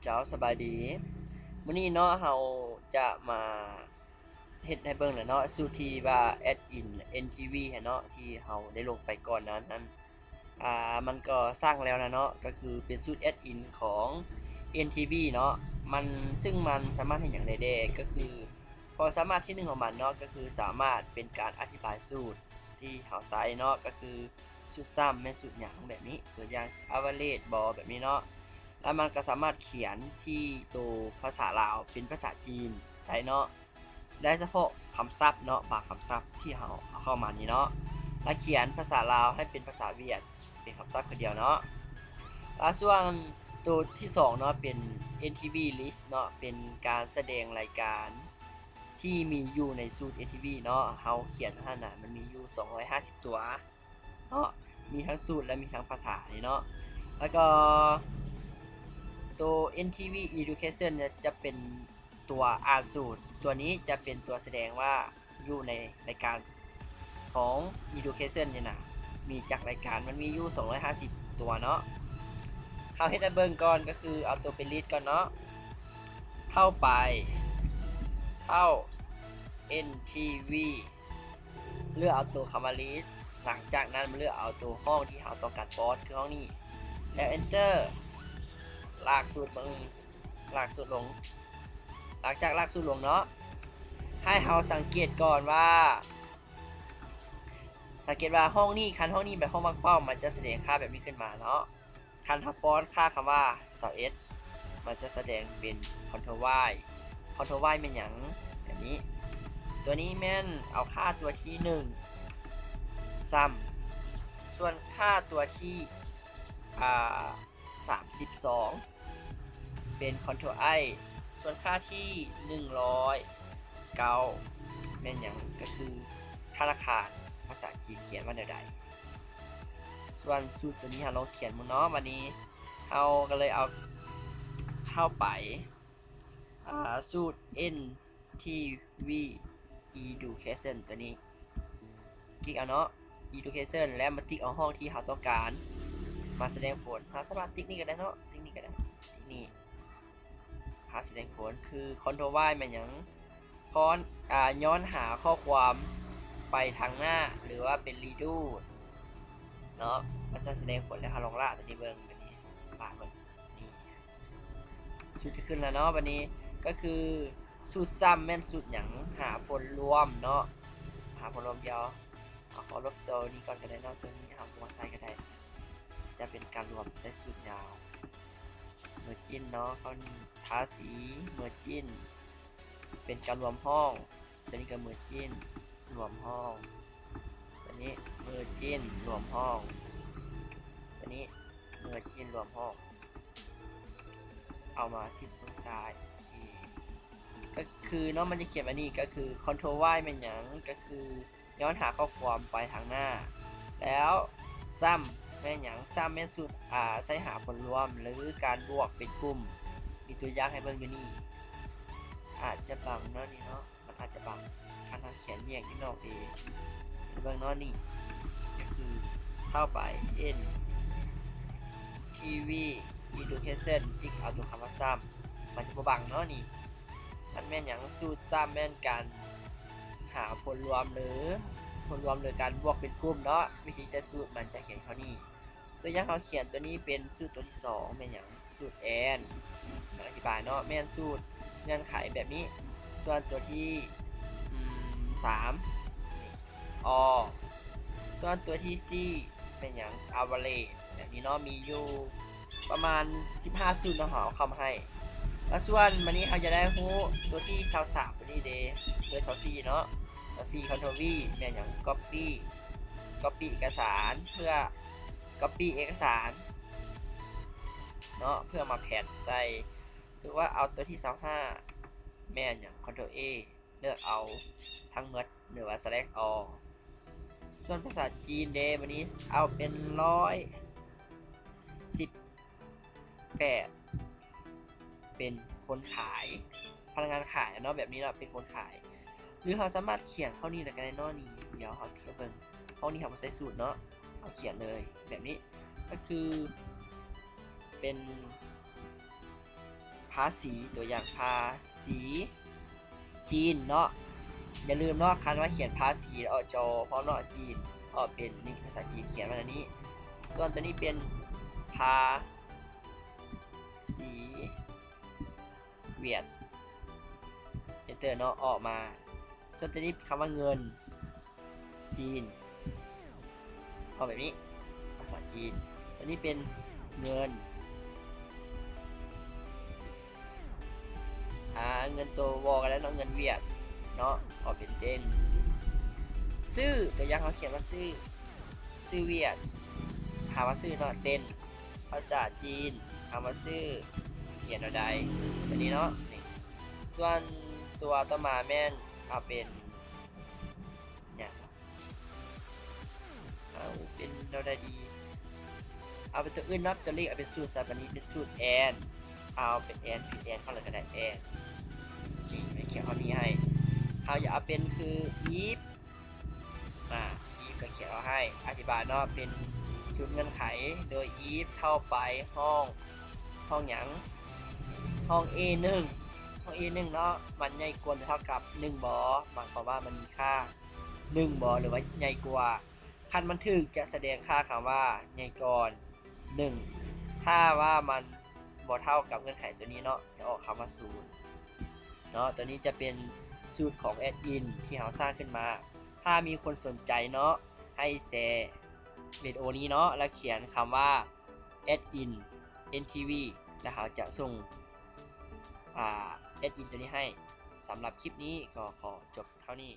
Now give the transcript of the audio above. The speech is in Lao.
ເຈົ້າ ສະບາຍດີ. ມື້ນີ້ເນາະ ເຮົາຈະມາເຮັດໃຫ້ເບິ່ງແຫຼະເນາະ ສູດທີ່ວ່າແອັດອິນ ເອັນທີວີ ຫັ້ນເນາະ ທີ່ເຮົາໄດ້ລົງໄປກ່ອນໜ້ານັ້ນ. ອ່າ ມັນກໍສ້າງແລ້ວນະເນາະ ກໍຄືເປັນສູດແອັດອິນຂອງ ເອັນທີວີ ເນາະ. ມັນ ຊຶ່ງມັນສາມາດເຮັດຫຍັງໄດ້ແດ່ ກໍຄືຄວາມສາມາດທີໜຶ່ງຂອງມັນເນາະ ກໍຄືສາມາດເປັນການອະທິບາຍສູດທີ່ເຮົາໃຊ້ເນາະ ກໍຄືສູດຊ້ຳແມ່ນສູດຫຍັງແບບນີ້ ຕົວຢ່າງ average ບໍ ແບບນີ້ເນາະ. ແລ້ວມັນກໍສາມາດຂຽນທີ່ໂຕພາສາລາວເປັນພາສາຈີນໄດ້ເນາະ. ໄດ້ສະເພາະຄຳສັບເນາະ ບາງຄຳສັບທີ່ເຮົາເອົາເຂົ້າມານີ້ເນາະ ແລ້ວຂຽນພາສາລາວໃຫ້ເປັນພາສາຫວຽດ ເປັນຄຳສັບຄືດຽວເນາະ. ແລ້ວສ່ວນໂຕທີສອງເນາະ ເປັນ ເອັນທີວີ list ເນາະ ເປັນການສະແດງລາຍການທີ່ມີຢູ່ໃນສູດ ເອັນທີວີ ເນາະ. ເຮົາຂຽນຫັ້ນນະ ມັນມີຢູ່ສອງຮ້ອຍຫ້າສິບຕົວເນາະ ມີທັງສູດ ແລະ ມີທັງພາສານີ້ເນາະ. ແລ້ວກໍໂຕ ເອັນທີວີ Education ເນຍ ຈະເປັນ ຕົວອ່ານສູດ ຕົວນີ້ຈະເປັນຕົວສະແດງວ່າຢູ່ໃນລາຍການຂອງ Education ນີ້ນະ ມີຈັກລາຍການ ມັນມີຢູ່ສອງຮ້ອຍຫ້າສິບຕົວເນາະ. ເຮົາເຮັດໃຫ້ເບິ່ງກ່ອນ ກໍຄືເອົາຕົວເປັນ list ກ່ອນເນາະ ເທົ່າໄປ ເທົ່າ ເອັນທີວີ ເລືອກເອົາຕົວຄຳວ່າ list ຫຼັງຈາກນັ້ນມາເລືອກເອົາຕົວຫ້ອງທີ່ເຮົາຕ້ອງການປ້ອນ ຄືຫ້ອງນີ້ ແລ້ວ Enter ລາກສູດເບິ່ງ ລາກສູດລົງ. ຫຼັງຈາກລາກສູດລົງເນາະ ໃຫ້ເຮົາສັງເກດກ່ອນວ່າ ສັງເກດວ່າຫ້ອງນີ້ ຄັນຫ້ອງນີ້ເປັນຫ້ອງວ່າງເປົ່າ ມັນຈະສະແດງຄ່າແບບນີ້ຂຶ້ນມາເນາະ. ຄັນເຮົາປ້ອນຄ່າຄຳວ່າຊາວເອັດ ມັນຈະສະແດງເປັນ Control Y Control Y ແມ່ນຫຍັງ? ແບບນີ້. ຕົວນີ້ແມ່ນເອົາຄ່າຕົວທີໜຶ່ງຊ້ຳ ສ່ວນຄ່າຕົວທີ ອ່າ ສາມສິບສອງ ເປັນ Control I ສ່ວນຄ່າທີໜຶ່ງຮ້ອຍເກົ້າ ແມ່ນຫຍັງ? ກໍຄືທະນາຄານ ພາສາຈີນຂຽນວ່າແນວໃດ? ສ່ວນສູດຕົວນີ້ເຮົາລອງຂຽນເບິ່ງເນາະ. ບັດນີ້ເຮົາກໍເລີຍເອົາເຂົ້າໄປ ອ່າ ສູດ N T V Education ຕົວນີ້ ຄລິກເອົາເນາະ Education ແລ້ວມາຕິກເອົາຫ້ອງທີ່ເຮົາຕ້ອງການມາສະແດງຜົນ. ເຮົາສາມາດຕິກນີ້ກໍໄດ້ເນາະ ຕິກນີ້ກໍໄດ້ ຕິກນີ້ ຫາສະແດງຜົນ ຄື Control Y ແມ່ນຫຍັງ? ຄອນ ອ່າ ຍ້ອນຫາຂໍ້ຄວາມໄປທາງໜ້າ ຫຼືວ່າເປັນ Redo ເນາະ ມັນຈະສະແດງຜົນ ແລ້ວເຮົາລອງລາກຕົວນີ້ເບິ່ງ ບັດນີ້ ລາກເບິ່ງ ນີ້ ສູດຈະຂຶ້ນແລ້ວເນາະ. ບັດນີ້ກໍຄືສູດຊ້ຳແມ່ນສູດຫຍັງ? ຫາຜົນລວມເນາະ ຫາຜົນລວມດຽວ. ເຮົາຂໍລົບຕົວນີ້ກ່ອນກໍໄດ້ເນາະ ຕົວນີ້ເຮົາບໍ່ໃສ່ກໍໄດ້ ຈະເປັນການລວມ ໃສ່ສູດຍາວ. Merging ເນາະ ຄາວນີ້ທາສີ Merging ເປັນການລວມຫ້ອງ. ຕົວນີ້ກໍ Merging ລວມຫ້ອງ ຕົວນີ້ Merging ລວມຫ້ອງ ຕົວນີ້ Merging ລວມຫ້ອງ. ເອົາມາຊິດເບິ່ງຊ້າຍ ໂອເຄ ກໍຄືເນາະ ມັນຈະຂຽນວ່ານີ້ ກໍຄື Control Y ແມ່ນຫຍັງ? ກໍຄືຍ້ອນຫາຂໍ້ຄວາມໄປທາງໜ້າ. ແລ້ວຊ້ຳແມ່ນຫຍັງ? ຊ້ຳແມ່ນສູດ ອາ ໃຊ້ຫາຜົນລວມ ຫຼື ການບວກເປັນກຸ່ມ. ມີຕົວຢ່າງໃຫ້ເບິ່ງຢູ່ນີ້ ອາດຈະບັງເນາະ ນີ້ເນາະ ມັນອາດຈະບັງ ຄັນເຮົາຂຽນແຍກຢູ່ນອກເດ ເບິ່ງເນາະ ນີ້ກໍຄືເຂົ້າໄປ N T V Education ຕິກເອົາຕົວຄຳວ່າຊ້ຳ ມັນຈະບໍ່ບັງເນາະ. ນີ້ມັນແມ່ນຫຍັງ? ສູດຊ້ຳແມ່ນການຫາຜົນລວມ ຫຼື ຜົນລວມໂດຍການບວກເປັນກຸ່ມເນາະ. ວິທີໃຊ້ສູດມັນຈະຂຽນເທົ່ານີ້. ຕົວຢ່າງເຮົາຂຽນຕົວນີ້ເປັນສູດຕົວທີສອງ ແມ່ນຫຍັງ? ສູດ and ອະທິບາຍເນາະ ແມ່ນສູດເງື່ອນໄຂແບບນີ້. ສ່ວນຕົວທີ ອືມ ສາມ ນີ້ or ສ່ວນຕົວທີສີ່ ແມ່ນຫຍັງ? Average ແບບນີ້ເນາະ ມີຢູ່ປະມານສິບຫ້າສູດເນາະ ເຮົາເອົາເຂົ້າມາໃຫ້. ແລ້ວສ່ວນບັດນີ້ເຮົາຢາກໄດ້ຮູ້ຕົວທີຊາວສາມ ຕົວນີ້ເດ ເບີຊາວສີ່ເນາະ ຊາວສີ່ Control V ແມ່ນຫຍັງ? Copy Copy ເອກະສານ ເພື່ອ Copy ເອກະສານເນາະ ເພື່ອມາແພດໃສ່ ຫຼືວ່າເອົາຕົວທີຊາວຫ້າ ແມ່ນຫຍັງ? Control A ເລືອກເອົາທັງໝົດ ຫຼືວ່າ Select All. ສ່ວນພາສາຈີນເດ ບັດນີ້ເອົາເປັນຮ້ອຍສິບແປດ ເປັນຄົນຂາຍ ພະນັກງານຂາຍເນາະ ແບບນີ້ເນາະ ເປັນຄົນຂາຍ. ຫຼືເຮົາສາມາດຂຽນເທົ່ານີ້ລະກໍໄດ້ເນາະ. ນີ້ ດຽວເຮົາທຽບເບິ່ງ ຫ້ອງນີ້ເຮົາບໍ່ໃສ່ສູດເນາະ ເຮົາຂຽນເລີຍແບບນີ້ ກໍຄືເປັນ ພາສີ ຕົວຢ່າງ ພາສີຈີນເນາະ. ຢ່າລືມເນາະ ຄັນວ່າຂຽນພາສີ ອອກຈໍພ້ອມເນາະ ຈີນ ອອກເປັນນີ້ ພາສາຈີນຂຽນມາແນວນີ້. ສ່ວນຕົວນີ້ເປັນພາສີຫວຽດ Enter ເນາະ ອອກມາ. ສ່ວນຕົວນີ້ຄຳວ່າເງິນ ຈີນ ອອກແບບນີ້ ພາສາຈີນ. ຕົວນີ້ເປັນເງິນ ອາ ເງິນໂຕວໍກັນແລ້ວເນາະ ເງິນຫວຽດເນາະ ອອກເປັນເຕັນ. ຊື່ ຕົວຢ່າງເຮົາຂຽນວ່າຊື່ ຊື່ຫວຽດ ຄຳວ່າຊື່ເນາະ ເຕັນ. ພາສາຈີນ ຄຳວ່າຊື່ ຂຽນແນວໃດ ຕົວນີ້ເນາະ ນີ້. ສ່ວນຕົວຕໍ່ມາແມ່ນເອົາເປັນ ຫຍັງ ເອົາເປັນແນວໃດດີ? ເອົາເປັນຕົວອື່ນເນາະ ຕົວເລກເອົາເປັນສູດ ສະບັດນີ້ເປັນສູດແອນ ເອົາເປັນແອນ ເປັນແອນເຂົ້າເລີຍກໍໄດ້ ແອນ. ນີ້ ມັນຂຽນເທົ່ານີ້ໃຫ້. ເຮົາຢາກເອົາເປັນຄື if ອາ if ກໍຂຽນເອົາໃຫ້. ອະທິບາຍເນາະ ເປັນສູດເງື່ອນໄຂ ໂດຍ if ເທົ່າໄປຫ້ອງ ຫ້ອງຫຍັງ? ຫ້ອງ A ໜຶ່ງ ຫ້ອງ A ໜຶ່ງເນາະ ມັນໃຫຍ່ກວ່າ ຫຼື ເທົ່າກັບ ໜຶ່ງ ບໍ່? ໝາຍຄວາມວ່າມັນມີຄ່າ ໜຶ່ງ ບໍ່ ຫຼືວ່າໃຫຍ່ກວ່າ? ຄັນມັນຖືກ ຈະສະແດງຄ່າຄຳວ່າໃຫຍ່ກ່ອນ ໜຶ່ງ. ຖ້າວ່າມັນບໍ່ເທົ່າກັບເງື່ອນໄຂຕົວນີ້ເນາະ ຈະອອກຄຳວ່າ ສູນ ເນາະ. ຕົວນີ້ຈະເປັນສູດຂອງແອັດມິນທີ່ເຮົາສ້າງຂຶ້ນມາ. ຖ້າມີຄົນສົນໃຈເນາະ ໃຫ້ແຊວິດີໂອນີ້ເນາະ ແລ້ວຂຽນຄຳວ່າ ແອັດມິນ ເອັນທີວີ ແລ້ວເຮົາຈະສົ່ງ ອາ ແອັດມິນຕົວນີ້ໃຫ້. ສຳລັບຄລິບນີ້ກໍຂໍຈົບເທົ່ານີ້.